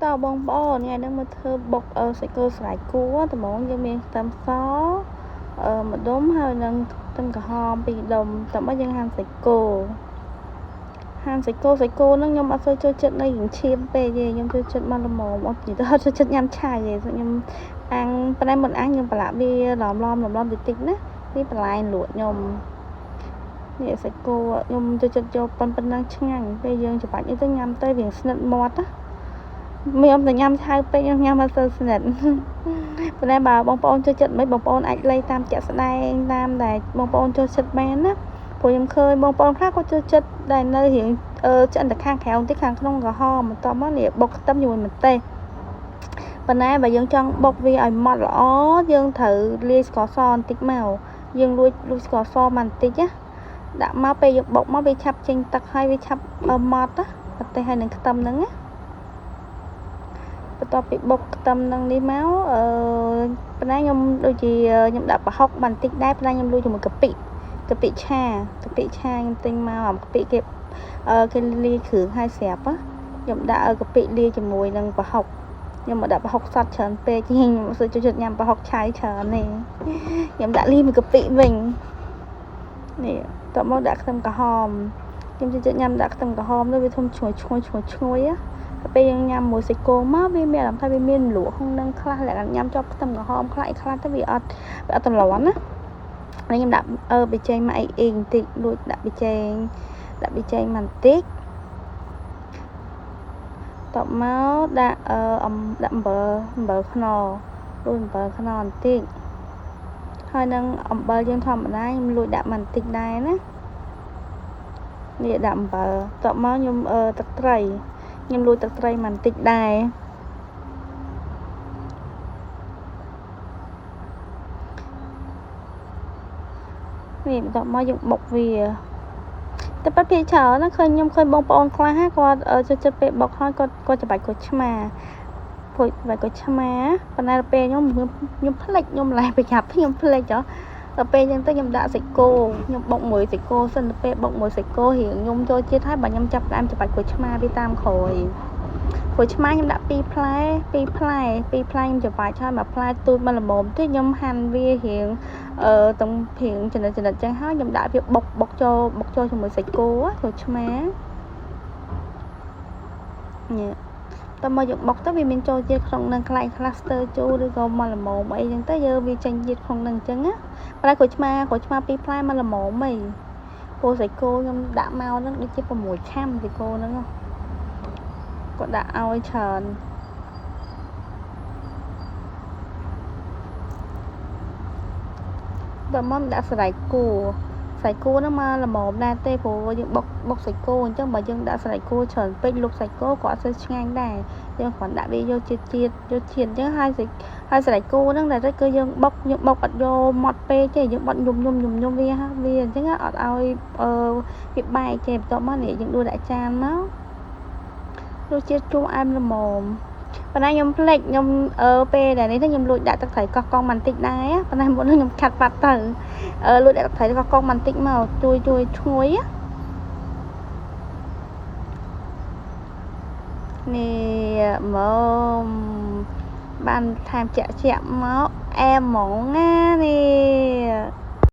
តើបងប្អូនថ្ងៃនេះមកធ្វើបុកសាច់គោស្រែគួរត្មងយើងមានខ្ទឹមសម្ដុំហើយនឹងខ្ទឹមក្រហមពីរដុំតើមកយើងហាន់សាច់គោហាន់សាច់គោសាច់គោហ្នឹងខ្ញុំអត់សូវចូលចិត្តនៅរៀងឈាមពេកទេខ្ញុំចូលចិត្តមកល្មមអត់និយាយទៅអត់ចូលចិត្តញ៉ាំឆៅទេខ្ញុំអាំងប៉ុន្តែមុនអាំងខ្ញុំប្រឡាក់វាឡំឡំឡំឡំតិចតិចណានេះបន្លែលក់ខ្ញុំនេះសាច់គោខ្ញុំចូលចិត្តយកប៉ុណ្ណឹងឆ្ងាញ់ពេលយើងច្បាច់នេះទៅញ៉ាំទៅវាស្និទ្ធមាត់ណាខ្ញុំតែញ៉ាំឆៅពេកខ្ញុំញ៉ាំអត់សូវស្និទ្ធប៉ុន្តែបើបងប្អូនចូលចិត្តមិនបងប្អូនអាចលៃតាមជាក់ស្ដែងតាមដែលបងប្អូនចូលចិត្តបានណាព្រោះខ្ញុំឃើញបងប្អូនខ្លះគាត់ចូលចិត្តដែលនៅរៀងឆ្អិនតែខាងក្រៅបន្តិចខាងក្នុងក្រហមបន្ទាប់មកនេះបុកខ្ទឹមជាមួយម្ទេសប៉ុន្តែបើយើងចង់បុកវាឲ្យម៉ត់ល្អយើងត្រូវលាយស្ករសបន្តិចមកយើងលួចលួចស្ករសមកបន្តិចណាដាក់មកពេលយើងបុកមកវាឆាប់ចេញទឹកហើយវាឆាប់ម៉ត់ណាម្ទេសហើយនឹងខ្ទឹមហ្នឹងណាបន្ទាប់ពីបុកខ្ទឹមនឹងនេះមកអឺប៉ុន្តែខ្ញុំដូចជាខ្ញុំដាក់ប្រហុកបន្តិចដែរប៉ុន្តែខ្ញុំលួចជាមួយកាពិកាពិឆាកាពិឆាខ្ញុំទិញមកអាកាពិគេគេលាយគ្រឿងឲ្យស្រាប់ណាខ្ញុំដាក់កាពិលាយជាមួយនឹងប្រហុកខ្ញុំមកដាក់ប្រហុកសតច្រើនពេកខ្ញុំអត់សូវចូលចិត្តញ៉ាំប្រហុកឆៅច្រើនទេខ្ញុំដាក់លាយមួយកាពិវិញនេះតមកដាក់ខ្ទឹមក្រហមខ្ញុំចូលចិត្តញ៉ាំដាក់ខ្ទឹមក្រហមទៅវាធំឈ្ងុយឈ្ងុយឈ្ងុយឈ្ងុយណាពេលយើងញ៉ាំមួយសាច់គោមកវាមានអារម្មណ៍ថាវាមានលក់ក្នុងនឹងខ្លះលក្ខណៈញ៉ាំជាប់ខ្ទឹមក្រហមខ្លះអីខ្លះទៅវាអត់ទម្លាន់ណាហើយខ្ញុំដាក់ប៊ីចេងមកអីអេងបន្តិចលួចដាក់ប៊ីចេងដាក់ប៊ីចេងមកបន្តិចតបមកដាក់ដាក់អំបិលអំបិលខ្នុរលួចអំបិលខ្នុរបន្តិចហើយនឹងអំបិលយើងធម្មតាខ្ញុំលួចដាក់មកបន្តិចដែរណានេះដាក់អំបិលតបមកខ្ញុំទឹកត្រីខ្ញុំលួចទឹកត្រីមកបន្តិចដែរនេះបន្ទាប់មកយើងបុកវាតែប៉ិតភាគច្រើនណាឃើញខ្ញុំឃើញបងប្អូនខ្លះគាត់ចូលចិត្តពេលបុកហើយគាត់គាត់ច្បាច់គាត់ឆ្មាព្រោះច្បាច់គាត់ឆ្មាប៉ុន្តែពេលខ្ញុំខ្ញុំភ្លេចខ្ញុំឡែប្រញាប់ខ្ញុំភ្លេចហ៎ដល់ពេលអញ្ចឹងទៅខ្ញុំដាក់សាច់គោខ្ញុំបុកមួយសាច់គោសិនទៅពេលបុកមួយសាច់គោរៀងខ្ញុំចូលជាតិហើយបើខ្ញុំចាប់ផ្ដើមច្បាច់ក្រូចឆ្មាវាតាមក្រោយក្រូចឆ្មាខ្ញុំដាក់2ផ្លែ2ផ្លែ2ផ្លែខ្ញុំច្បាច់ហើយមួយផ្លែទូចមកល្មមតិចខ្ញុំហាន់វារៀងទាំងរៀងចំណិតចំណិតចឹងហើយខ្ញុំដាក់វាបុកបុកចូលបុកចូលជាមួយសាច់គោក្រូចឆ្មានេះតើមកយើងបុកទៅវាមានចូលជាតិក្នុងនឹងខ្លាញ់ខ្លះស្ទើជូរឬក៏មកល្មមអីចឹងទៅយើងវាចេញជាតិក្នុងនឹងអញ្ចឹងណាប៉ុន្តែក្រូចឆ្មាក្រូចឆ្មាពីរផ្លែមកល្មមអីព្រោះសាច់គោខ្ញុំដាក់មកហ្នឹងដូចជា6ខាំសាច់គោហ្នឹងគាត់ដាក់ឲ្យច្រើនតើមកដាក់សរៃគោសាច់គោហ្នឹងមកល្មមដែរទេព្រោះយើងបុកបុកសាច់គោអញ្ចឹងបើយើងដាក់សាច់គោច្រើនពេកលុបសាច់គោក៏អត់សូវឆ្ងាញ់ដែរយើងគ្រាន់ដាក់វាយកជាតិជាតិយកជាតិអញ្ចឹងហើយហើយសាច់គោហ្នឹងដែលគឺយើងបុកយើងបុកអត់យកម៉ត់ពេកទេយើងបត់ញុមញុមញុមញុមវាវាអញ្ចឹងអត់ឲ្យវាបែកទេបន្ទាប់មកនេះយើងដួសដាក់ចានមករសជាតិជូរអែមល្មមប៉ុន្តែខ្ញុំភ្លេចខ្ញុំពេលដែលនេះខ្ញុំលួចដាក់ទឹកត្រីកោះកុងបន្តិចដែរប៉ុន្តែមុនខ្ញុំខាត់បាត់ទៅលួចដាក់ទឹកត្រីកោះកុងបន្តិចមកជួយជួយឈ្ងុយនេះមកបានថែមចាក់ចាក់មកអែមហ្មងណានេះ